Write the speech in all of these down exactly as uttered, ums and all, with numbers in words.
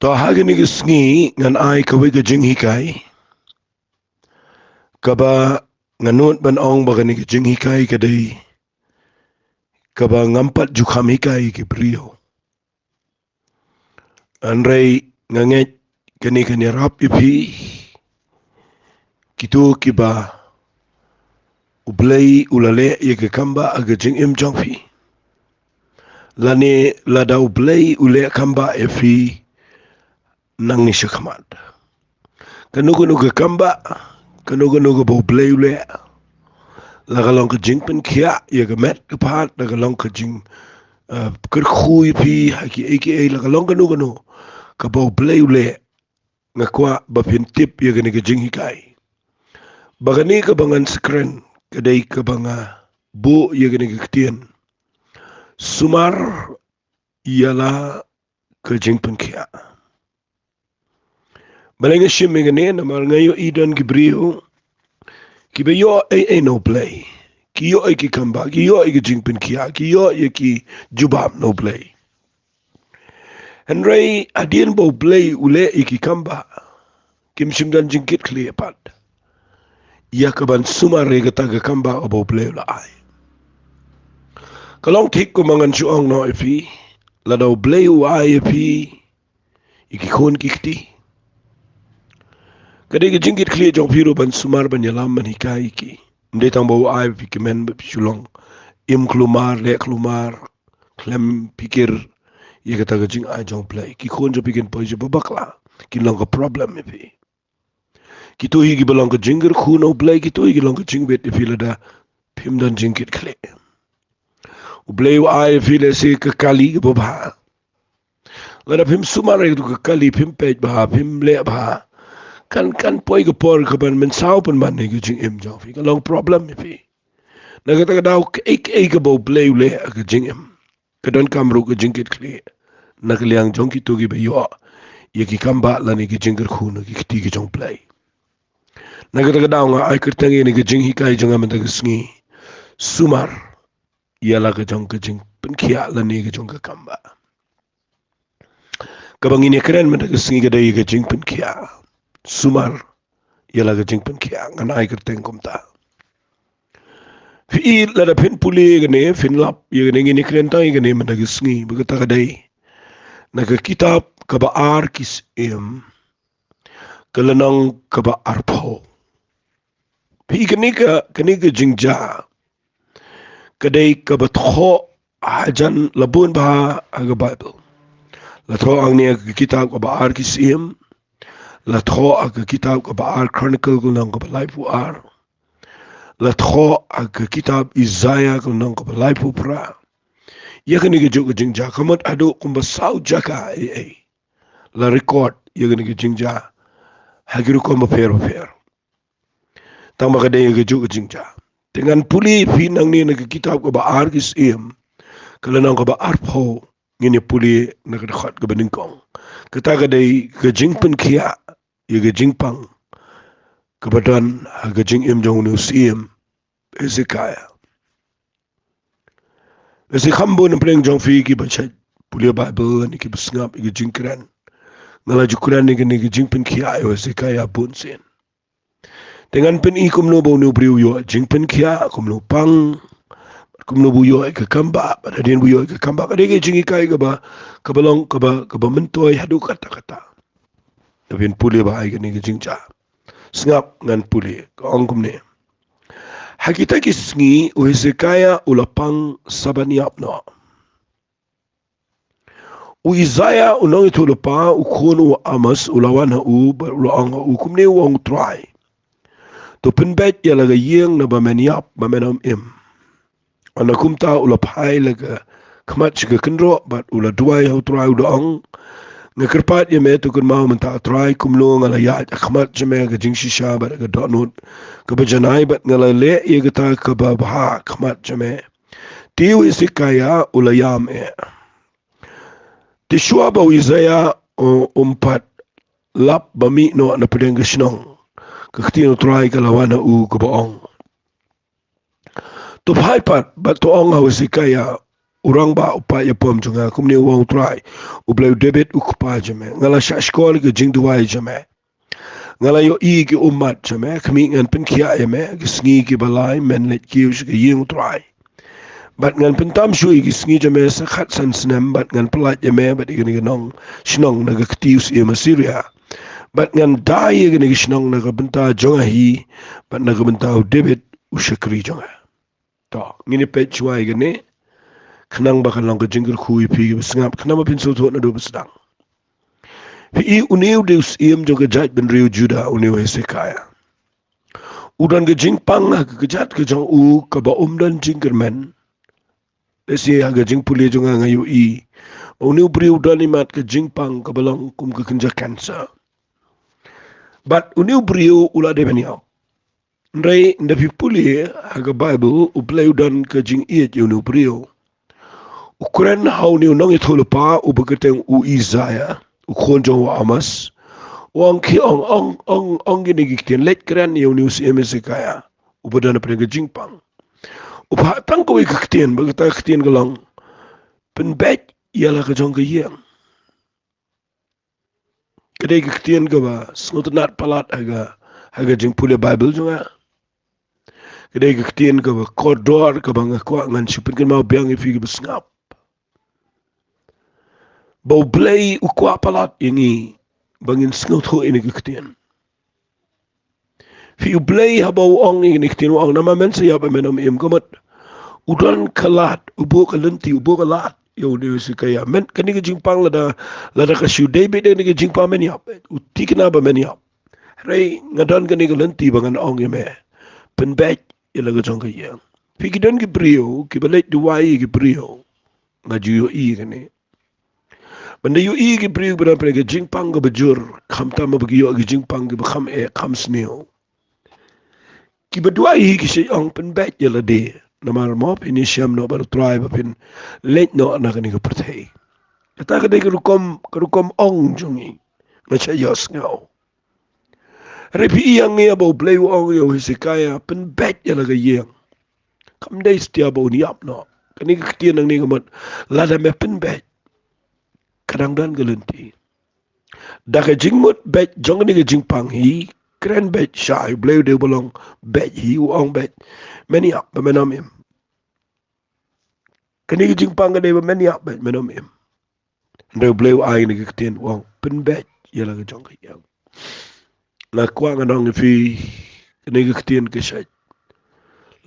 To ha kane ka sngi ngan ai kawei ka jinghikai. Kaba nga nud ban ong ba kane ka jinghikai ka dei kaba ngam pat ju kham hikai ki briew. Hynrei nga ngeit kane kan ïarap ïa phi kito kiba U Blei u la leh ïa ka kambah ha ka jingim jong phi. Lane lada U Blei u leh kambah ïa phi nangne shakhmat. Kano kano ka kambah, kano kano kaba U Blei u leh, la ka long ka jingpynkhiah ïa ka met ka phad, la ka long ka jing, eh, kyrkhu ïa phi ha kiei kiei, la ka long kano kano kaba U Blei u leh, nga kwah ba phin tip ïa kane ka jinghikai. Ba kane kaba ngan sa kren ka dei kaba nga buh ïa kane ka ktien: Sumar ïa la ka jingpynkhiah. Balei nga shim ïa kane? Namar nga ïohi don ki briew kiba ïoh ei ei na U Blei, ki ïoh ïa ki kambah, ki ïoh ïa ka jingpynkhiah, ki ïoh ïa ki jubab na U Blei. Hynrei hadien ba U Blei u leh ïa ki kambah, kim shym don jingkitkhlieh pat ïa ka ban sumar ïa kata ka kambah kaba U Blei u la ai. Ka long thik kumba ngan shu ong noh ïa phi, lada U Blei u ai ïa phi ïa ki khun ki kti, ka dei ka jingkitkhlieh jong phi ruh ban sumar, ban ïalam, ban hikai ïa ki. Ym dei tang ba u ai ïa phi kmen ba phi shu long im khlumar, leh khlumar, khlem pyrkhat ïa kata ka jingai jong U Blei. Ki khun jong phi kin poi sha ba bakla, kin long ka problem ïa phi. Kito hi kiba long ka jingkyrkhu na U Blei, kito hi ki long ka jingwit ïa phi lada phim don jingkitkhlieh. U Blei u ai ïa phi lehse ka kali kaba bha. Lada phim sumar ïa ka kali, phim peit bha, phim leh bha, kan, kan poi ka por kaban mynsaw pynban ïa ka jingim jong phi, ka long problem ïa phi. Na kata ka daw, kaei kaei kaba U Blei u leh ha ka jingim, ka donkam ruh ka jingkitkhlieh na ka liang jong kito kiba ïoh ïa ki kambah lane ki jingkyrkhu na ki kti ki jong U Blei. Na kata ka daw nga ai kyrteng ïa kane ka jinghikai jong nga mynta ka sngi: Sumar ïa la ka jong ka jingpynkhiah lane ka jong ka kambah. Kaba ngin ïa kren mynta ka sngi ka dei ka jingpynkhiah. Sumar ïa la ka jingpynkhiah, ngan ai kyrteng kumta. Phi i, lada phin pule ïa kane, phin lap ïa kane, ngin ïa kren tang ïa kane mynta ka sngi, ba kata ka dei na ka kitab kaba ar Ki Syiem, ka lynnong kaba arphew. Phi i, kane ka, kane ka jingjia ka dei kaba thoh hajan la bun bha ha ka Baibl. La thoh hangne ha ka kitab kaba ar Ki Syiem, la thoh ha ka kitab kaba ar Chronicle, ka lynnong kaba laiphew ar, la thoh ha ka kitab Isaiah, ka lynnong kaba laiphew phra. Ïa kane kajuh ka jingjia, ka mut haduh kumba saw jaka ei ei la record ïa kane ka jingjia ha ki rukom bapher bapher. Tang ba ka dei kajuh ka jingjia. Te ngan pule ïa phi nangne na ka kitab kaba ar Ki Syiem, ka lynnong kaba arphew, ngin ïa pule na ka dkhot kaba nyngkong. Kata ka dei ka jingpynkhiah ïa ka jingpang kaba don ha ka jingim jong une u syiem Hezekiah. Lehse kham bun na pdeng jong phi kiba shait pule Baibl ne kiba sngap ïa ka jingkren. Nga la ju kren ïa kane ka jingpynkhiah ïa u Hezekiah bun sien. Te ngan pyni kumno ba une u briew u ïoh jingpynkhiah, kumno u pang, kumno ba u ïoh ïa ka kambah, bad hadien ba u ïoh ïa ka kambah, ka dei ka jinghikai kaba, kaba long, kaba, kaba myntoi haduh katta katta. Te phin pule bha ïa kane ka jingjia. Sngap, ngan pule, ka ong kumne: Ha kita ki sngi u Hezekiah u la pang sa ban ïap noh. U Isaiah u nongïathuhlypa, u khun u Amoz, u la wan ha u, bad u la ong ha u: Kumne u ong U Trai: To pynbeit ïa la ka ïing naba men ïap, ba men ym im. Ynda kumta u la phai la ka khmat sha ka kynroh, bad u la duwai ha U Trai, u da ong: Nga kyrpad ïa me, to kynmaw mynta, A Trai, kumno nga la ïaid ha khmat jong me ha ka jingshisha bad ha ka dohnud kaba janai, bad nga la leh ïa kata kaba bha ha khmat jong me. Te u Hezekiah u la ïam eh. Te shuwa ba u Isaiah u, um pat lap ba mih noh na pdeng ka shnong, ka ktien U Trai ka la wan ha u kaba ong: To phai pat bad to ong ha u Hezekiah: u rangbah u paid ïapom jong nga, kumne u ong u Trai, U Blei u David u kpa jong me, nga la shahshkor ïa ka jingduwai jong me. Nga la ïohi ïa ki ummat jong me, khmih, ngan pynkhiah ïa me ha ki sngi kiba lai men leit kiew sha ka ïing u Trai. Bad ngan pyntam shuh ïa ki sngi jong me sa khatsan snem, bad ngan pyllait ïa me bad ïa kane ka nong shnong na ka kti u syiem Assyria. Bad ngan dai ïa kane ka shnong na ka bynta jong nga hi, bad na ka bynta u David u shakri jong nga. To, ngin ïa peit shuwa ïa kane. Khnang ba kan long ka jingkyrkhu ïa phi kiba sngap, khnang ba phin sngewthuh naduh ba sdang. Phi i, une u dei u syiem jong ka jaitbynriew Juda, une u Hesekiah. U don ka jingpang ha ka kjat ka jong u kaba um don jingkyrmen. Lehse ha ka jingpule jong nga, nga ïohi ba une u briew u don imat ka jingpang kaba long kum ka kynja cancer. Bad une u briew u la dei ban ïap. Hynrei ynda phi pule ha ka Baibl, U Blei u don ka jingïeit ïa une u briew. U kren ha une u nongïathuhlypa uba kyrteng u Isaiah, u khun jong u Amoz. U ong ki, ong, ong, ong, ong kine ki ktien, leit kren ïa une u syiem Hesekiah uba don hapdeng ka jingpang. U phah tang kawei ka ktien, bad kata ka ktien ka long, pynbeit ïa la ka jong ka ïing. Ka dei ka ktien kaba sngewtynnat palat ha ka, ha ka jingpule Baibl jong nga. Ka dei ka ktien kaba kordor kaba nga kwah ngan shu pynkynmaw biang ïa phi kiba sngap. Ba U Blei u kwah palat ïa ngi ba ngin sngewthuh ïa kane ka ktien. Phi, U Blei haba u ong ïa kane ka ktien, u ong, namar men sa ïap, men ym im, ka mut u don ka lad, u buh ka lynti, u buh ka lad ïa une u Hesekiah. Men, kane ka jingpang lada, lada ka shu dei beit da kane ka jingpang, men ïap, u thikna ba men ïap. Hynrei nga don kane ka lynti ba ngan ong ïa me, pynbeit ïa la ka jong ka ïing. Phi, ki don ki briew kiba leit duwai ïa ki briew. Nga ju ïohi ïa kane. Ban da ïohi ïa ki briew ba don hapdeng ka jingpang kaba jur, khamtam ba ki ïoh ïa ki jingpang kiba kham eh, kham sniew, kiba duwai hi ki shait ong, pynbeit ïa lade. Namar mo phin ïashem noh bad U Trai ba phin leit noh na kane ka pyrthei. Kata ka dei ka rukom, ka rukom ong jong ngi. Nga shait ïohsngew. Hynrei phi i hangne ba U Blei u ong ïa u Hesekiah, pynbeit ïa la ka ïing. Kam dei satia ba un ïap noh. Kane ka ktien nangne ka mut, lada me pynbeit, ka dang don ka lynti. Da ka jingmut beit jong kane ka jingpang hi, kren beit shai, U Blei u dei uba long beit hi, u ong beit, men ïap, ba men ym im. Kane ka jingpang ka dei ba men ïap beit, men ym im. Hynrei U Blei u ai kane ka ktien, u ong, pynbeit ïa la ka jong ka ïing. Nga kwah ngan ong ïa phi, kane ka ktien ka shait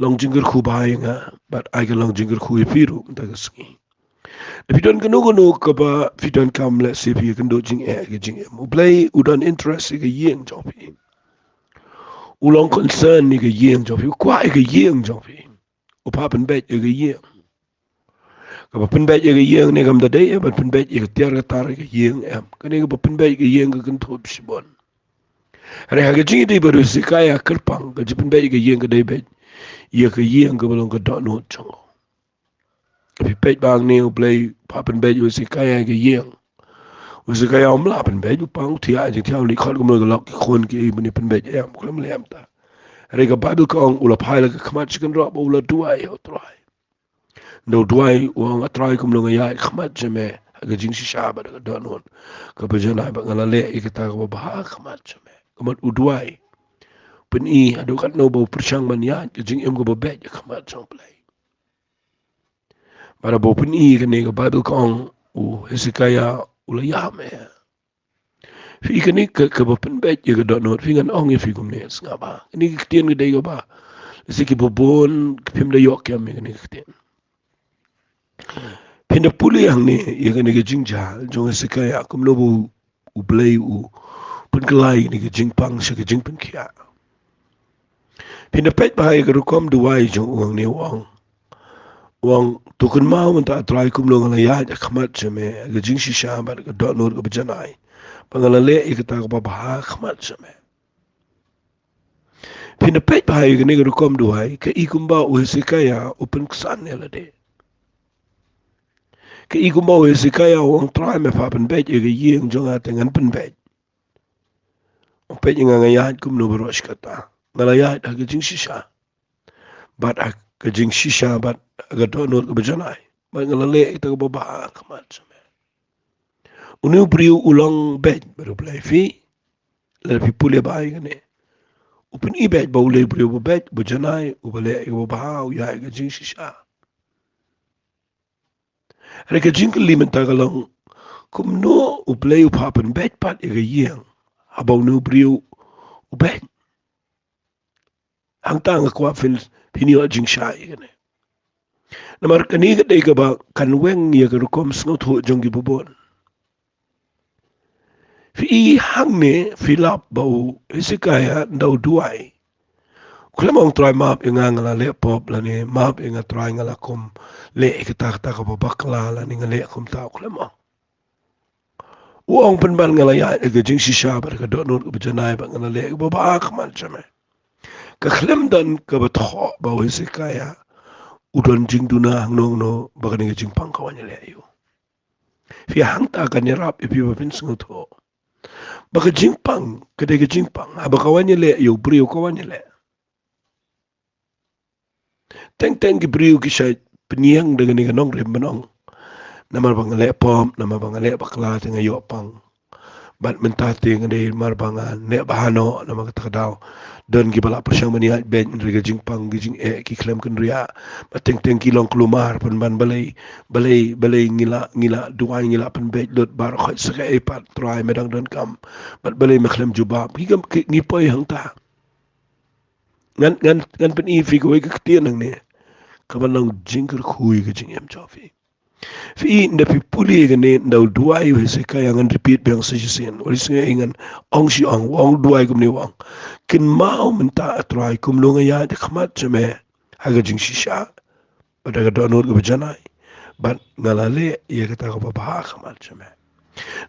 long jingkyrkhu bha ïa nga, bad ai ka long jingkyrkhu ïa phi ruh mynta ka sngi. Da phi don kano kano kaba phi donkam, lehse phi ïakynduh jingeh ka jingim, U Blei u don interest ïa ka ïing jong phi. U long concern ïa ka ïing jong phi, u kwah ïa ka ïing jong phi. U phah pynbeit ïa ka ïing. Kaba pynbeit ïa ka ïing ne kam da dei, eh, ban pynbeit ïa ka tiar ka tar ïa ka ïing, em. Kane kaba pynbeit ïa ka ïing ka kynthup shibun. Hynrei ha ka jingïadei bad u Hesekiah kyrpang, ka jingpynbeit ïa ka ïing ka dei beit ïa ka ïing kaba long ka dohnud jong u. Phi peit ba hangne U Blei u phah pynbeit ïa u Hesekiah ïa ka ïing. U Hesekiah um lah pynbeit, u pang, u thiah, jingthiah, u leit khot kumno ka lok, ki khun ki ei ban ïa pynbeit, em, khlem lem ta. Hynrei ka Baibl ka ong u la phai la ka khmat sha kynroh bad u la duwai ïa u Trai. Ynda u duwai u ong, A Trai, kumno nga ïaid khmat jong me ha ka jingshisha bad ha ka dohnud kaba janai, bad nga la leh ïa kata kaba bha ha khmat jong me. Ka mut u duwai. Pyni haduh katno ba u pyrshang ban ïaid ka jingim kaba beit ha khmat jong U Blei. Bad haba u pyni kane, ka Baibl ka ong u Hesekiah u la ïam eh. Phi, kane ka, kaba pynbeit ïa ka dohnud, phi, ngan ong ïa phi kumne, sngap bha. Kane ka ktien ka dei kaba, lehse kiba bun phim da ïoh kem ïa kane ka ktien. Phin da pule hangne ïa kane ka jingjia jong u Hesekiah, kumno ba u Blei u pynkylla ïa kane ka jingpang sha ka jingpynkhiah. Phin da peit bha ïa ka rukom duwai jong u hangne, u ong, u ong, to kynmaw mynta, A Trai, kumno nga la ïaid ha khmat jong me ha ka jingshisha bad ka dohnud kaba janai, bad nga la leh ïa kata kaba bha ha khmat jong me. Phin da peit bha ïa kane ka rukom duwai, ka i kumba u Hesekiah u pynksan ïa lade. Ka i kumba u Hesekiah u ong, Trai, me phah pynbeit ïa ka ïing jong nga, te ngan pynbeit. Ong, peit ïa nga, nga ïaid kumno baroh shi katta. Nga la ïaid ha ka jingshisha bad ha ka jingshisha bad ha ka dohnud kaba janai. bad nga la leh ïa kata kaba bha ha khmat jong me. Une u briew u long beit bad U Blei, phi, lada phi pule bha ïa kane, u pyni beit ba u long u briew uba beit, uba janai, uba leh ïa kaba bha, u ïaid ha ka jingshisha. Hynrei ka jingkylli mynta ka long, kumno U Blei u phah pynbeit pat ïa ka ïing haba une u briew u beit? Hangta nga kwah phin, phin ïoh jingshai ïa kane. Namar kane ka dei kaba kan weng ïa ka rukom sngewthuh jong kiba bun. Phi i hangne, phi lap ba u Hezekiah ynda u duwai, u khlem ong, Trai, map ïa nga, nga la leh pop, lane map ïa nga Trai, nga la kum leh ïa kata kata kaba bakla, lane nga leh kumta, u khlem ong. U ong, pynban nga la ïaid ha ka jingshisha bad ka dohnud kaba janai bad nga la leh kaba bha ha khmat jong me. Ka khlem don kaba thoh ba u Hezekiah u don jingduna hangno hangno ba kane ka jingpang ka wan ïaleh ïa u. Phi, hangta kan ïarap ïa phi ba phin sngewthuh ba ka jingpang ka dei ka jingpang. Haba ka wan ïaleh ïa u briew, ka wan ïaleh. Teng teng ki briew ki shait pynïeng da kane ka nongrim ban ong, namar ba nga leh pop, namar ba nga leh bakla te nga ïoh pang. Bad mynta te nga dei mar ba nga neh bha noh, namar kata ka daw don kiba la pyrshang ban ïaid beit, hynrei ka jingpang, ka jingeh, ki khlem kynriah. Bad teng teng ki long kulmar, pynban balei, balei, balei ngi la, ngi la duwai, ngi la pynbeit lut baroh khoit, sa kaei pat Trai me dang donkam, bad balei me khlem jubab. Ngi kam, ki, ngi poi hangta. Ngan, ngan, ngan pyni phi kawei ka ktien nangne kaba long jingkyrkhu ïa ka jingim jong phi. Phi i, ynda phi pule kane, ynda u duwai u Hezekiah, ngan repeat biang sa shisien. Wat sngew, ngan ong shi ong, u ong, duwai kumne, u ong, kynmaw mynta, A Trai, kumno nga ïaid ha khmat jong me ha ka jingshisha bad ha ka dohnud kaba janai, bad nga la leh ïa kata kaba bha ha khmat jong me.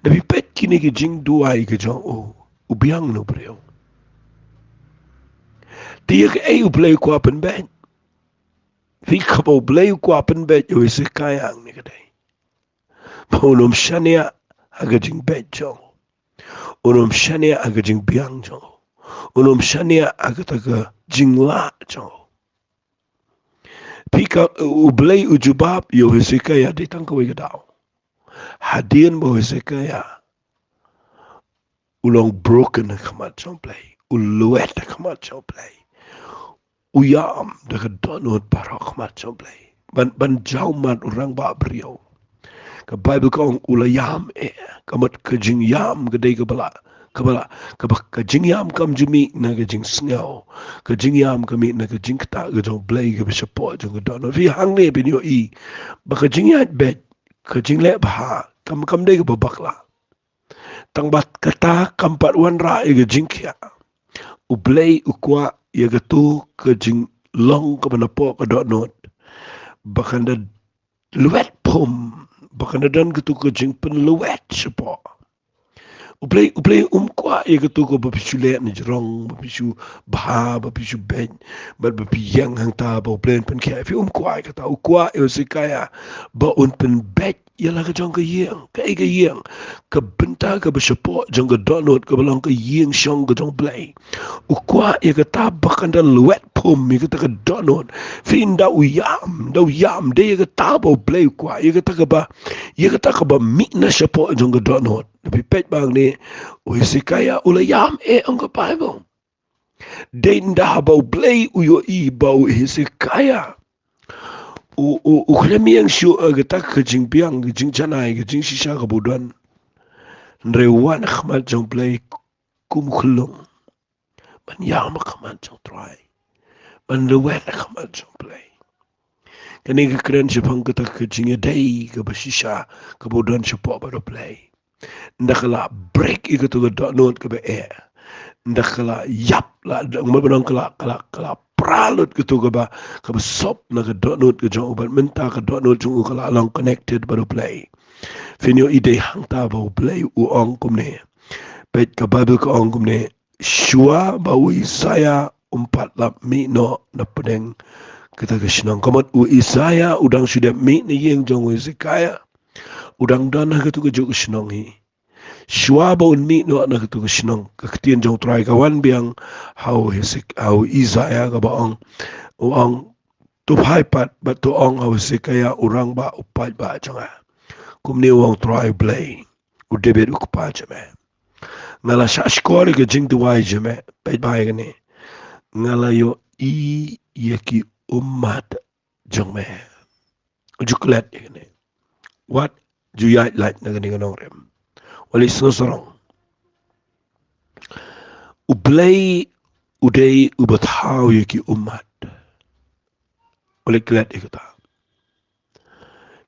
Ynda phi peit kine ki jingduwai ka jong u, u biang na u briew. Te ïa kaei U Blei u kwah pynbeit? Phi, kaba U Blei u kwah pynbeit ïa u Hezekiah hangne ka dei ba un ym shaniah ha ka jingbeit jong u. Un ym shaniah ha ka jingbiang jong u. Un ym shaniah ha kata ka jinglah jong u. Phi, ka, U Blei u jubab ïa u Hezekiah dei tang kawei ka daw. Hadien ba u Hezekiah u long broken ha khmat jong U Blei, u lwet ha khmat jong U Blei, u ïam da ka dohnud baroh ha khmat jong U Blei. Ban, ban jaw mat u rangbah briew, ka Baibl ka ong u la ïam eh. Ka mut ka jingïam ka dei kaba la, kaba la, kaba, ka jingïam kam ju mih na ka jingsngew. Ka jingïam ka mih na ka jingktah ka jong U Blei kaba shapoh jong ka dohnud. Phi, hangne phin ïohi ba ka jingïaid beit, ka jingleh bha kam, kam dei kaba bakla. Tang ba kata kam pat wanrah ïa ka jingkhiah. U Blei u kwah ïa katu ka jinglong kaba napoh ka dohnud ba kan da lwet phum, ba kan da don katu ka jingpynlwet shapoh. U Blei, U Blei um kwah ïa katu kaba phi shu leh na jrong, ba phi shu bha, ba phi shu beit, bad ba phi ïeng hangta ba U Blei un pynkhiah ïa phi. Um kwah ïa kata. U kwah ïa u Hezekiah ba un pynbeit ïa la ka jong ka ïing. Kaei ka ïing? Ka bynta kaba shapoh jong ka dohnud, kaba long ka ïing shong ka jong U Blei. U kwah ïa kata ba kan da lwet phum ïa kata ka dohnud. Phi, ynda u ïam, ynda u ïam, dei ïa kata ba U Blei u kwah, ïa kata kaba, ïa kata kaba mih na shapoh jong ka dohnud. Phi peit ba hangne u Hezekiah u la ïam eh, ong ka Baibl. Dei ynda haba U Blei u ïohi ba u Hezekiah u, u, u khlem ïeng shuh ha kata ka jingbiang, ka jingjanai, ka jingshisha kaba u don, hynrei u wan ha khmat jong U Blei kum u khyllung ban ïam ha khmat jong U Trai, ban lwet ha khmat jong U Blei. Kane ka kren shaphang kata ka jingïadei kaba shisha kaba u don shapoh bad U Blei. Ynda ka la break ïa katu ka dohnud kaba eh, ynda ka la ïap, la, mut ban ong ka la, ka la, ka la pra lut katu kaba, kaba sop na ka dohnud ka jong u, bad mynta ka dohnud jong u ka la long connected bad U Blei. Phin ïohi dei hangta ba U Blei u ong kumne. Peit, ka Baibl ka ong kumne, shuwa ba u Isaiah um pat lap mih noh na pdeng kata ka shnong. Ka mut u Isaiah u dang shu dep mih na ïing jong u Hezekiah. U dang don ha katu kajuh ka shnong hi. Shuwa ba un mih noh na katu ka shnong, ka ktien jong U Trai ka wan biang ha u Hesek-, ha u Isaiah kaba ong, u ong, To phai pat bad to ong ha u Hesekiah u rangbah u paidbah jong nga, kumne u ong Trai Blei, u David u kpa jong me, nga la shahshkor ïa ka jingduwai jong me. Peit bha ïa kane. Nga la ïohi ïa ki ummat jong me. Ju klet ïa kane. Wat ju ïaid lait na kane ka nongrim. Wat leit sngewsarong. U Blei u dei uba thaw ïa ki ummat. Wat leit klet ïa kata.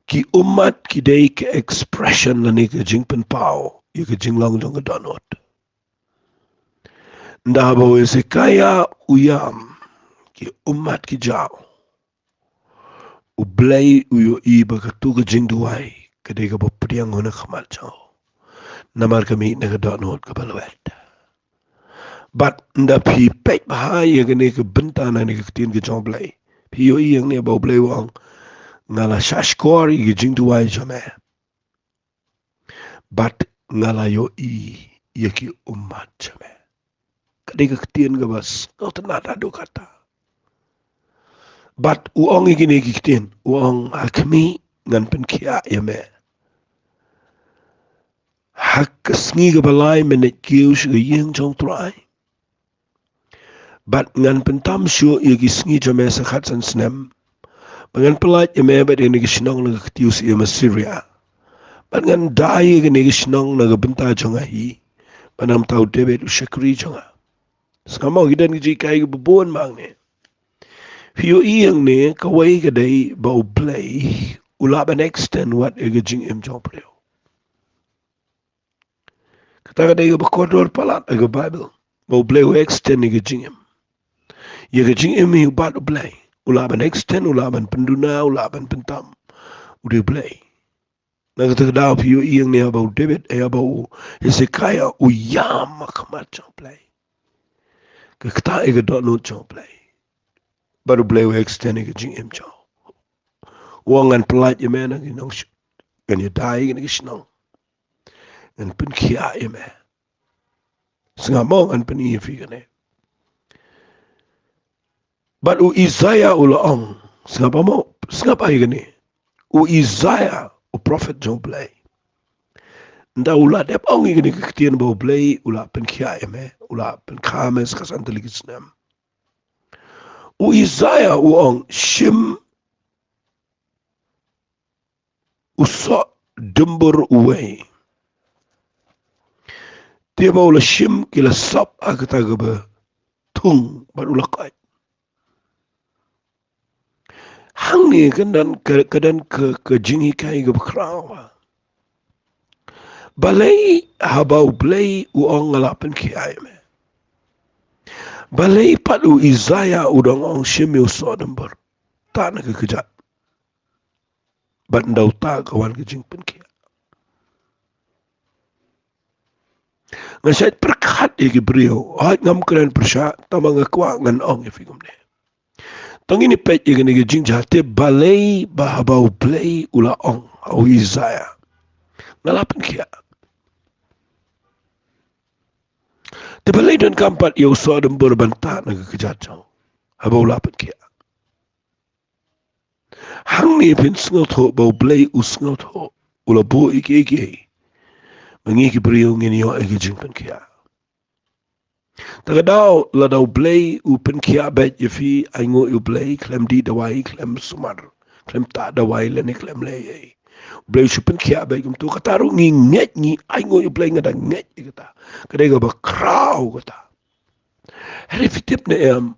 Ki ummat ki dei ka expression lane ka jingpynpaw ïa ka jinglong jong ka dohnud. Ynda haba u Hesekiah u ïam, ki ummat ki jaw, u Blei u ïohi ba kato ka jingduwai ka dei kaba pdiang ha khmat jong u. Namar ka mih na ka dohnud kaba lwet. Bad ynda phi peit bha ïa kane ka bynta na kane ka ktien ka jong u Blei, phi ïohi hangne ba u Blei u ong, nga la shahshkor ïa ka jingduwai jong me. Bad nga la ïohi ïa ki ummat jong me. Ka dei ka ktien kaba sngewtynnad haduh katta. Bad u ong ïa kine ki ktien, u ong ha khmih ngan pynkhiah ïa me. Ha ka sngi kaba lai men leit kiew sha ka ïing jong u Trai. Bad ngan pyntam shuh ïa ki sngi jong me sa khatsan snem. Bad ngan pyllait ïa me bad ïa kane ka shnong na ka ktien u syiem Assyria. Bad ngan dai ïa kane ka shnong na ka bynta jong nga hi. Bad namar u David u shakri jong nga. Sngap mo, ki don ki jinghikai kiba bun ma hangne. Phi ïohi hangne kawei ka dei ba u Blei u lah ban extend wat ïa ka jingim jong u briew. Kata ka dei kaba kordor palat ha ka Baibl. Ba u Blei u extend ïa ka jingim. Ïa ka jingim hi u bat u Blei. U lah ban extend, u lah ban pynduna, u lah ban pyntam. U dei u Blei. Na kata ka daw phi ïohi hangne haba u David, eh, haba u Hesekiah u ïam ha khmat jong u Blei. Ka ktah ïa ka dohnud jong u Blei. Bad u Blei u extend ïa ka jingim jong u. U ong ngan pyllait ïa me na ki nongshun. Ngan ïa dai ïa kane ka shnong. Ngan pynkhiah ïa me. Sngap mo, ngan pyni ïa phi kane. Bad u Isaiah u la ong. Sngap mo, sngap ïa kane. U Isaiah u prophet jong u Blei. Ynda u la dep ong ïa kane ka ktien ba u Blei u la pynkhiah ïa me, u la pynkha me sa khatsan tylli ki snem. U Isaiah u ong shim u soh dymbur uwei. Te ba u la shim ki la sop ha kata kaba thung bad u la koit. Hangne ka don ka, ka don ka, ka jinghikai kaba khraw. Balei haba u Blei u ong nga la pynkhiah ïa me? Balei pat u Isaiah u dang ong shim ïa u soh dymbur? Tah na ka kjat. Bad ynda u tah ka wan ka jingpynkhiah. Nga shait pyrkhat ïa ki briew. Hooid ngam kren pyrshah, tangba nga kwah ngan ong ïa phi kumne. To ngin ïa peit ïa kane ka jingjia te balei ba haba u Blei u la ong ha u Isaiah nga la pynkhiah. Te balei donkam pat ïa u soh dymbur ban tah na ka kjat jong u haba u la pynkhiah. Hangne phin sngewthuh ba u Blei u sngewthuh, u la buh ïa kiei kiei ba ngi ki briew ngin ïoh ïa ka jingpynkhiah. Ta ka daw lada u Blei u pynkhiah beit ïa phi, ainguh ïa u Blei, khlem dih dawai, khlem sumar, khlem tah dawai lane khlem leh ei. U Blei u shu pynkhiah beit kumta, kata ruh ngi ngeit, ngi ainguh ïa u Blei, nga dang ngeit ïa kata. Ka dei kaba khraw kata. Hynrei phi tip ne em,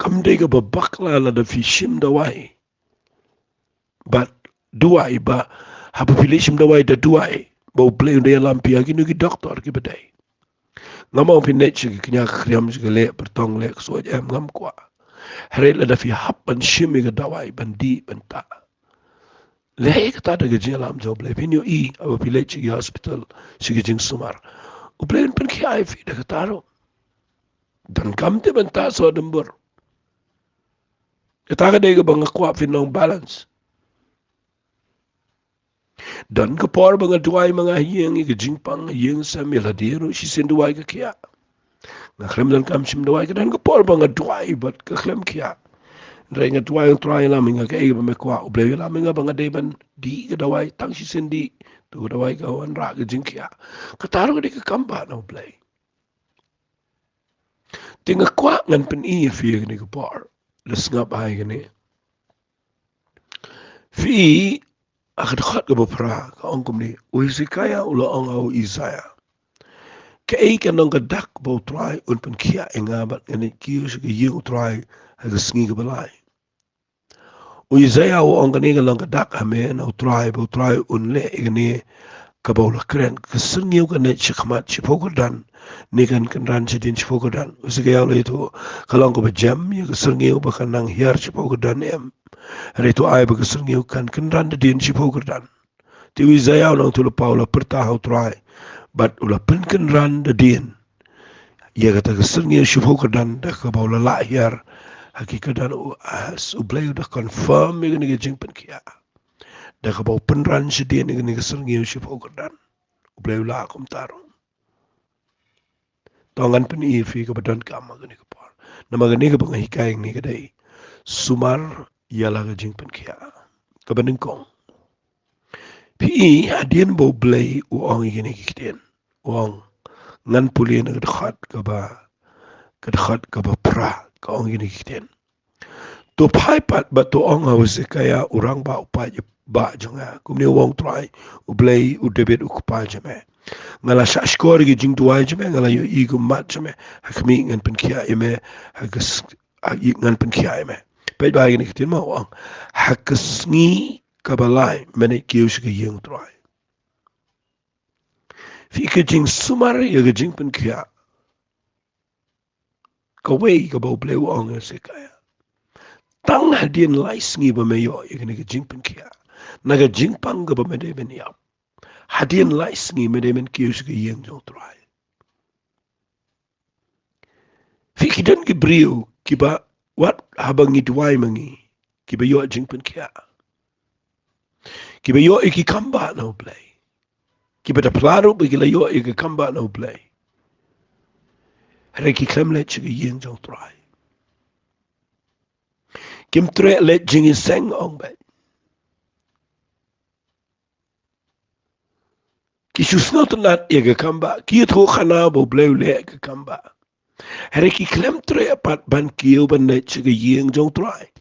kam dei kaba bakla lada phi shim dawai bad duwai ba haba phi leit shim dawai da duwai ba u Blei un da ïalam phi ha kino ki doktor kiba dei. Ngam ong phin leit sha ki kñia ki khriam, sha ki leh pyrtong, leh ksuid, em, ngam kwah. Hynrei lada phi hap ban shim ïa ka dawai ban dih ban tah, leh ïa kata da ka jingïalam jong u Blei, phin ïohi haba phi leit sha ki hospital, sha ki jingsumar, u Blei un pynkhiah ïa phi da kata ruh. Donkam te ban tah soh dymbur. Kata ka dei kaba nga kwah phin long balance. Don ka por ba nga duwai ma nga ha ïing, ïa ka jingpang ha ïing sem, ïa lade ruh shisien duwai ka khiah. Nga khlem donkam shim dawai, ka don ka por ba nga duwai bad ka khlem khiah. Hynrei nga duwai, ong Trai, ïalam ïa nga kaei ba me kwah. U Blei u ïalam ïa nga ba nga dei ban dih ka dawai tang shisien dih. To ka dawai ka wanrah ka jingkhiah. Kata ruh ka dei ka kam ba na U Blei. Te nga kwah ngan pyni ïa phi ïa kane ka por. La sngap ai kane. Phi, ha ka dkhot kaba phra ka ong kumne, u Hesekiah u la ong ha u Isaiah, kaei ka nongkadak ba U Trai un pynkhiah ïa nga bad ngan leit kiew sha ka ïing U Trai ha ka sngi kaba lai. U Isaiah u ong kane ka long ka dak ha me na U Trai, ba U Trai un leh ïa kane kaba u la kren. Ka syrngiew kan leit shakhmat shiphew kyrdan, ne kan kynran shadien shiphew kyrdan. U Hesekiah u la ïathuh, ka long kaba jem ïa ka syrngiew ba kan nang hiar shiphew kyrdan em? Hynrei to ai ba ka syrngiew kan kynran hadien shiphew kyrdan. Te u Isaiah u nongïathuhlypa u la pyrta ha U Trai bad u la pynkynran hadien ïa kata ka syrngiew shiphew kyrdan da kaba u la lah hiar ha ki kyrdan. U Ahaz, U Blei u da confirm ïa kane ka jingpynkhiah da kaba u pynran shadien ïa kane ka syrngiew shiphew kyrdan. U Blei u la kumta ruh. To ngan pyni ïa phi kaba donkam ha kane ka por. Namar kane kaba nga hikai hangne ka dei sumar ïa la ka jingpynkhiah. Kaba nyngkong, phi i hadien ba U Blei u ong ïa kine ki ktien, u ong, ngan pule na ka dkhot kaba, ka dkhot kaba phra, ka ong ïa kine ki ktien. To phai pat bad to ong ha u Hesekiah u rangbah u paid ba jong nga, kumne u ong Trai, U Blei u David u kpa jong me, nga la shahshkor ïa ki jingduwai jong me, nga la ïohi ïa ka ummat jong me, ha khmih ngan pynkhiah ïa me, ha ka s-, ha, ngan pynkhiah ïa me. Peit bha ïa kine ki ktien, ma u ong, ha ka sngi kaba lai men leit kiew sha ka ïing U Trai. Phi, ka jingsumar ïa ka jingpynkhiah kawei kaba U Blei u ong ïa u Hesekiah, tang hadien lai sngi ba me ïoh ïa kane ka jingpynkhiah na ka jingpang kaba me dei ban ïap, hadien lai sngi me dei ban kiew sha ka ïing jong U Trai. Phi, ki don ki briew kiba, wat haba ngi duwai ma ngi, kiba ïoh jingpynkhiah, kiba ïoh ïa ki kambah na U Blei, kiba da phla ruh ba ki la ïoh ïa ki kambah na U Blei, hynrei ki khlem leit sha ka ïing jong U Trai. Kim treh leit jingïaseng, ong bad ki shu sngewtynnat ïa ka kambah, ki ïathuh khana ba U Blei u leh ka kambah, hynrei ki khlem treh pat ban kiew ban leit sha ka ïing jong U Trai.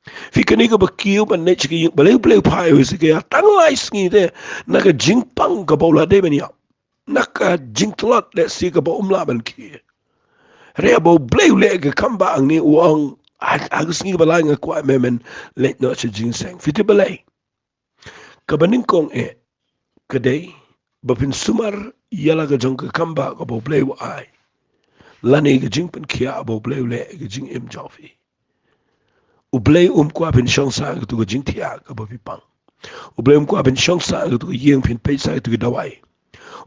Phi, kane kaba kiew ban leit sha ka ïing, balei U Blei u phah ïa u Hesekiah tang lai sngi te na ka jingpang kaba u la dei ban ïap, na ka jingtlot lehse kaba um lah ban khie? Hynrei haba U Blei u leh ka kambah hangne u ong, ha, ha ka sngi kaba lai nga kwah me men leit noh sha jingïaseng. Phi tip balei? Kaba nyngkong eh ka dei ba phin sumar ïa la ka jong ka kambah kaba U Blei u ai, lane ka jingpynkhiah ba U Blei u leh ïa ka jingim jong phi. U Blei um kwah phin shong sah ïa katu ka jingthiah kaba phi pang. U Blei um kwah phin shong sah ïa katu ka ïing, phin peit sah ïa katu ka dawai.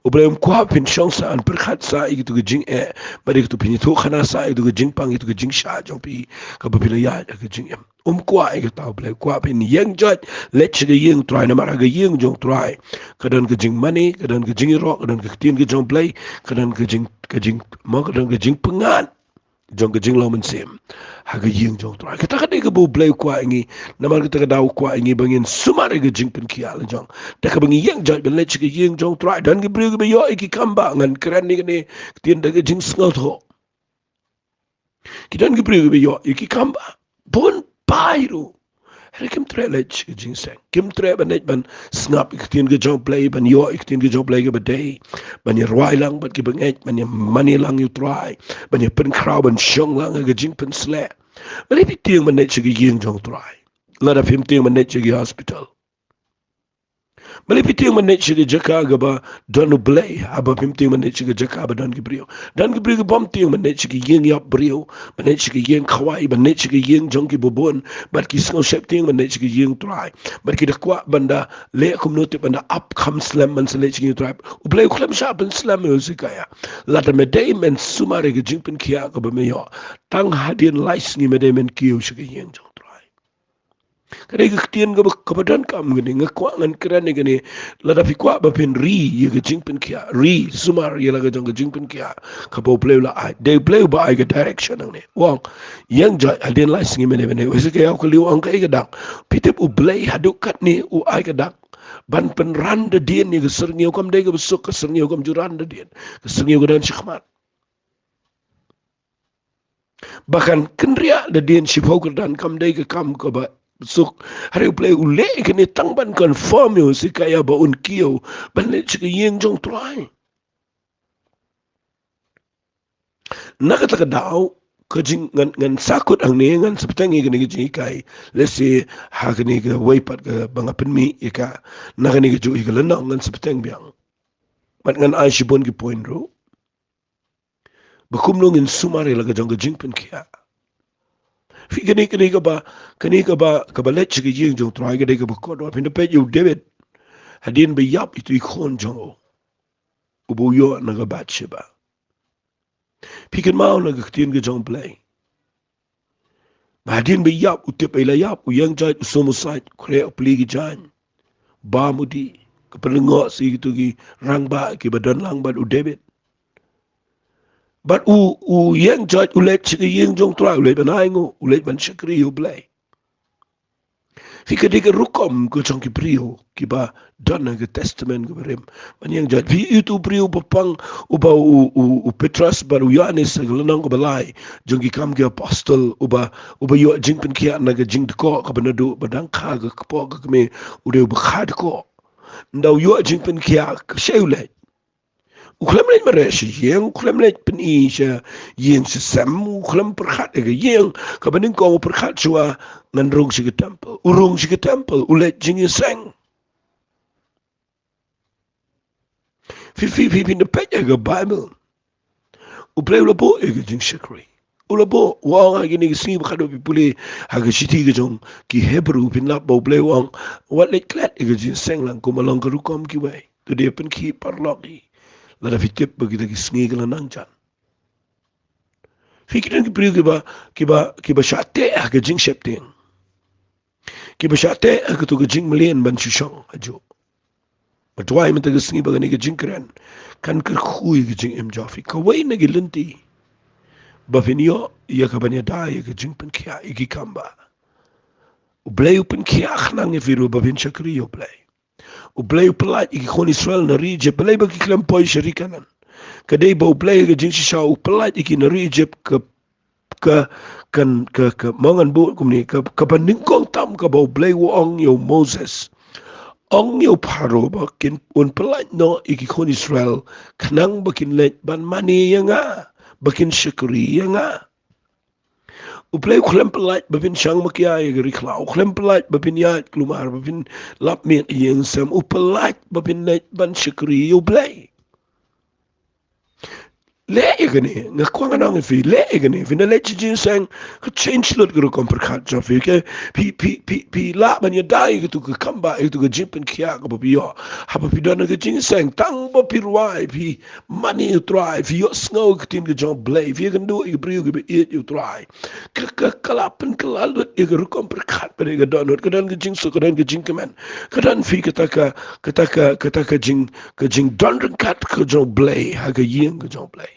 U Blei um kwah phin shong sah, pyrkhat sah ïa katu ka jingeh, bad ïa katu, phin ïathuh khana sah ïa katu ka jingpang, ïa katu ka jingshah jong phi kaba phi la ïaid ha ka jingim. Um kwah ïa kata U Blei. U kwah phin ïeng joit leit sha ka ïing U Trai, namar ha ka ïing jong U Trai ka don ka jingmane, ka don ka jingïaroh, ka don ka ktien ka jong U Blei, ka don ka jing, ka jing, mo, ka don ka jingpyngngad jong ka jinglong mynsiem ha ka ïing jong U Trai. Kata ka dei kaba U Blei u kwah ïa ngi. Namar kata ka daw u kwah ïa ngi ba ngin sumar ïa ka jingpynkhiah la jong, da kaba ngi ïeng joit ban leit sha ka ïing jong U Trai. Don ki briew kiba ïoh ïa ki kambah, ngan kren ïa kane ka ktien da ka jingsngewthuh. Ki don ki briew kiba ïoh ïa ki kambah bun pai ruh, hynrei kim treh leit sha ka jingïaseng. Kim treh ban leit ban sngap ïa ka ktien ka jong U Blei, ban ïoh ïa ka ktien ka jong U Blei kaba dei, ban ïa rwai lang bad ki bangeit, ban ïa mane lang ïa U Trai, ban ïa pynkhraw, ban shong lang ha ka jingpynshlur. Balei phi tieng ban leit sha ka ïing jong U Trai lada phim tieng ban leit sha ka hospital? Balei phi tieng ban leit sha ka jaka kaba don U Blei, haba phim tieng ban leit sha ka jaka ba don ki briew? Don ki briew kibym tieng ban leit sha ka ïing ïap briew, ban leit sha ka ïing khawai, ban leit sha ka ïing jong kiba bun, bad ki sngew sheptieng ban leit sha ka ïing U Trai, bad ki da kwah ban da leh kumno te ban da ap kham slem ban sa leit sha ka ïing U Trai. U Blei u khlem shah pynslem ïa u Hesekiah. Lada me dei men sumar ïa ka jingpynkhiah kaba me ïoh, tang hadien lai sngi me dei men kiew sha ka ïing jong U Trai. Ka dei ka ktien kaba, kaba donkam kane, nga kwah ngan kren ïa kane, lada phi kwah ba phin ri ïa ka jingpynkhiah, ri sumar ïa la ka jong ka jingpynkhiah kaba U Blei u la ai. Dei U Blei uba ai ka direction hangne. U ong, ïeng joit hadien lai sngi mynne mynne. Wei sa ka ïaw ka liw, ong kaei ka dak. Phi tip U Blei haduh katne u ai ka dak ban pynran da dien ïa ka syrngiew, kam dei kaba suk, ka syrngiew kam ju ran da dien. Ka syrngiew ka don shakhmat. Ba kan kynriah da dien shiphew kyrdan, kam dei ka kam kaba suk. Hynrei U Blei u leh kane tang ban confirm ïa u Hesekiah ba un kiew ban leit sha ka ïing jong U Trai. Na kata ka daw, ka jing, ngan, ngan sa kut hangne, ngan sa bteng ïa kane ka jinghikai. Let's say, ha kane kawei pat kaba nga pynmih ïa ka, na kane kajuh ïa ka lynnong ngan sa bteng biang. Bad ngan ai shibun ki point ruh. Ba kumno ngin sumar ïa la ka jong ka jingpynkhiah. Phi, kane, kane kaba, kane kaba, kaba leit sha ka ïing jong U Trai, ka dei kaba kordor. Phin da peit ïa u David, hadien ba ïap ïa utu i khun jong u, uba u ïoh na ka Bathsheba. Phi kynmaw na ka ktien ka jong U Blei. Ba hadien ba ïap, u tip ba i la ïap, u ïeng joit, u sum u sait, u khreh, u plie ki jaiñ. Bam u dih, ka pynlyngngoh sa ïa kito ki rangbah kiba don lang bad u David. Bad u, u ïeng joit, u leit sha ka ïing jong U Trai, u leit ban ainguh, u leit ban shakri ïa U Blei. Phi, ka dei ka rukom ka jong ki briew kiba don ha ka Testament kaba rim ban ïeng joit. Phi, ïa utu u briew ba pang, uba u, u, u Petros bad u Ïoannis ha ka lynnong kaba lai jong Ki Kam ki Apostol, uba, uba ïoh jingpynkhiah na ka jingdkoh kaba naduh ba dang kha ka kpoh ka kmie, u dei uba kha dkoh. Ynda u ïoh jingpynkhiah, ka shei u leit. U khlem leit mareh sha ïing, u khlem leit pyni sha ïing sha sem, u khlem pyrkhat ïa ka ïing, kaba nyngkong u pyrkhat shuwa, ngan rung sha ka temple. U rung sha ka temple, u leit jingïaseng. Phi, phi, phi, phin da peit ïa ka Bible. U Blei u la buh ïa ka jingshakri. U la buh, u ong ha kine ki sngi ba khadduh phi pule ha ka shithi ka jong ki Hebru, phin lap ba U Blei u ong, wat leit klet ïa ka jingïaseng lang kumba long ka rukom kiwei. To dei pynkhih paralok hi. Lada phi tip ba kita ki sngi ki la nang jan. Phi, ki don ki briew kiba, kiba, kiba shah teh ha ka jingsheptieng. Kiba shah teh ha kato ka jingmlien ban shu shong hajuh. Nga duwai mynta ka sngi ba kane ka jingkren kan kyrkhu ïa ka jingim jong phi. Kawei na ki lynti ba phin ïoh ïa ka ban ïada ïa ka jingpynkhiah ïa ki kam ba U Blei u pynkhiah khnang ïa phi ruh ba phin shakri ïa U Blei. U Blei u pyllait ïa ki khun Israel na ri Ijip, balei ba ki khlem poi sha ri Kanaan. Ka dei ba U Blei ha ka jingshisha u pyllait ïa ki na ri Ijip ka, ka, kan, ka, ka, mo ngan buh kumne, ka, kaba nyngkong tam kaba U Blei u ong ïa u Moses. Ong ïa u Pharaoh ba kin, un pyllait noh ïa ki khun Israel khnang ba kin leit ban mane ïa nga, ba kin shakri ïa nga. U Blei u khlem pyllait ba phin shang makia ïa ka ri khlaw. U khlem pyllait ba phin ïaid kulmar, ba phin lap miet ïing sem. U pyllait ba phin leit ban shakri ïa U Blei. Leh ïa kane, nga kwah ngan ong ïa phi, leh ïa kane, phin da leit sha jingïaseng, ka change lut ka rukom pyrkhat jong phi, okay? Phi, phi, phi, phi lah ban ïada ïa katu ka kam ba, ïa katu ka jingpynkhiah kaba phi ïoh. Haba phi don ha ka jingïaseng, tang ba phi rwai, phi mane ïa U Trai, phi ïohsngew ïa ka ktien ka jong U Blei, phi ïakynduh ïa ki briew kiba ïeit ïa U Trai. Ka, ka, ka la pynkylla lut ïa ka rukom pyrkhat ba dei ka dohnud, ka don ka jingsuk, ka don ka jingkmen. Ka don phi kata ka, kata ka, kata ka jing, ka jingdon ryngkat ka jong U Blei ha ka ïing ka jong U Blei.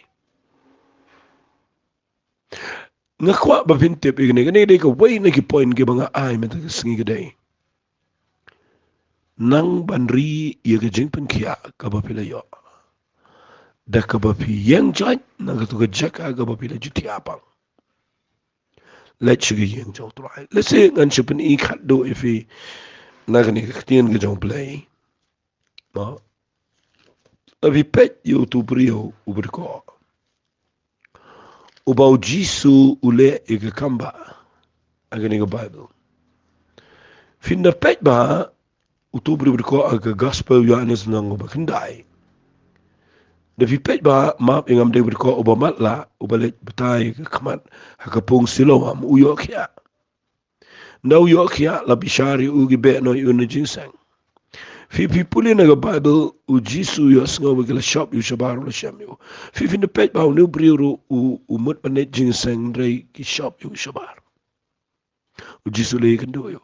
Nga kwah ba phin tip ïa kane, kane dei kawei na ki point kiba nga ai mynta ka sngi ka dei, nang ban ri ïa ka jingpynkhiah kaba phi la ïoh, da kaba phi ïeng joit na kato ka jaka kaba phi la ju thiah pang. Leit sha ka ïing jong U Trai. Let's say ngan shu pyni khatduh ïa phi na kane ka ktien ka jong U Blei. Mo, lada phi peit ïa utu u briew uba dkoh, uba U Jisu u leh ïa ka kam ba ha kane ka Bible. Phin da peit ba utu u briew uba dkoh ha ka Gospel Ïoannis lynnong ba khyndai. Da phi peit ba map ïa nga, um dei uba dkoh uba matlah, uba leit batai ha ka khmat ha ka pung Siloam, u ïoh khiah. Ynda u ïoh khiah, la bishar ïa u, ki beh noh ïa u na jingïaseng. Phi, phi pule na ka Bible, U Jisu u ïohsngew ba ki la shop ïa u shabar, u la shem ïa u. Phi, phin da peit ba une u briew ruh u, u mut ban leit jingïaseng hynrei ki shop ïa u shabar. U Jisu u la ïakynduh ïa u.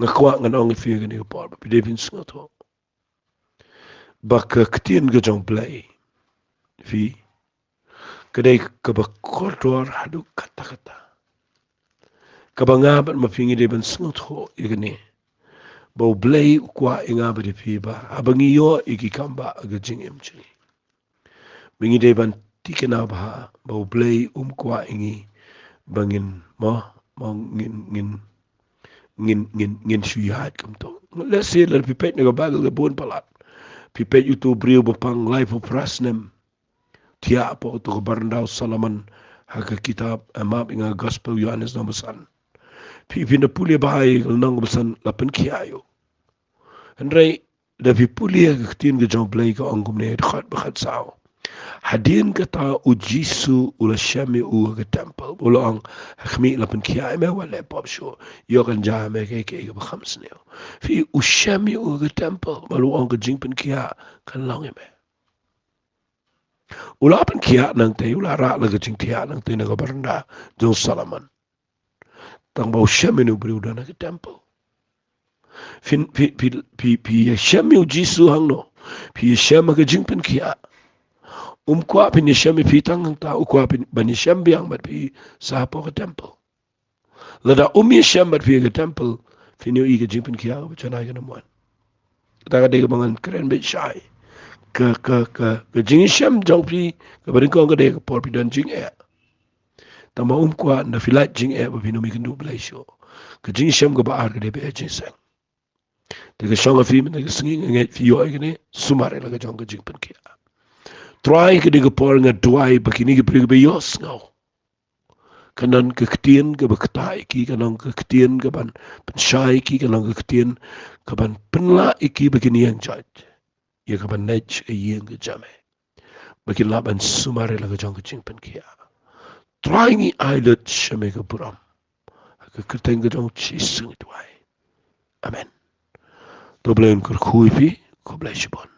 Nga kwah ngan ong ïa phi ha kane ka por ba phi dei phin sngewthuh ba ka ktien ka jong U Blei, phi, ka dei kaba kordor haduh katta katta. Kaba nga bad ma phi ngi dei ban sngewthuh ïa kane, ba U Blei u kwah ïa nga bad ïa phi ba haba ngi ïoh ïa ki kam bah ha ka jingim jong ngi, ba ngi dei ban thikna bha ba U Blei um kwah ïa ngi ba ngin, mo, mo, ngin, ngin, ngin, ngin, ngin shu ïaid kumto. Lehse lada phi peit na ka Baibl ka bun palat, phi peit uto u briew ba pang laiphew phra snem thiah hapoh uto ka baranda u Solomon ha ka kitab, eh, map ïa nga, Gospel Ïoannis lynnong ba san. Phi, phin da pule bha ïa ka lynnong ba san, la pynkhiah ïa u. Hynrei lada phi pule ïa ka ktien ka jong U Blei ka ong kumne, dkhot ba khatsaw: Hadien kata U Jisu u la shem ïa u ha ka temple, u la ong, ha khmih, la pynkhiah ïa me, wat leh pop shuh, ïoh kan jia ha me kaei kaei kaba kham sniew. Phi, u shem ïa u ha ka temple bad u ong ka jingpynkhiah kan long ïa me. U la pynkhiah nangtei, u la rah la ka jingthiah nangtei na ka baranda jong u Solomon. Tang ba u shem ïa une u briew u don ha ka temple. Phin, phi, phi, phi, phi ïashem ïa U Jisu hangno? Phi ïashem ha ka jingpynkhiah. Um kwah phin ïashem ïa phi tang hangta, u kwah phin, ban ïashem biang bad phi sa hapoh ka temple. Lada um ïashem bad phi ha ka temple, phin ïohi ka jingpynkhiah kaba janai kan ym wan. Kata ka dei kaba ngan kren beit shai. Ka, ka, ka, ka jingïashem jong phi kaba nyngkong ka dei ha ka por phi don jingeh. Tang ba um kwah, ynda phi lait jingeh, ba phin ym ïakynduh Blei shuh. Ka jingïashem kaba ar ka dei ba eh jingïaseng. Te ka shong ha phi mynta ka sngi, nga ngeit phi ïoh ïa kane, sumar ïa la ka jong ka jingpynkhiah. Trai, ka dei ka por nga duwai ba kine ki briew kiba ïohsngew, kan don ka ktien kaba ktah ïa ki, kan don ka ktien kaban pynshai ïa ki, kan don ka ktien kaban pynlah ïa ki ba kin ïeng jait ïa kaban leit sha ka ïing ka jong me, ba kin lah ban sumar ïa la ka jong ka jingpynkhiah. Trai, ngi ai lut sha me ka burom. Ha ka kyrteng ka jong U Jisu ngi duwai. Amen. To U Blei un kyrkhu ïa phi. Khublei shibun.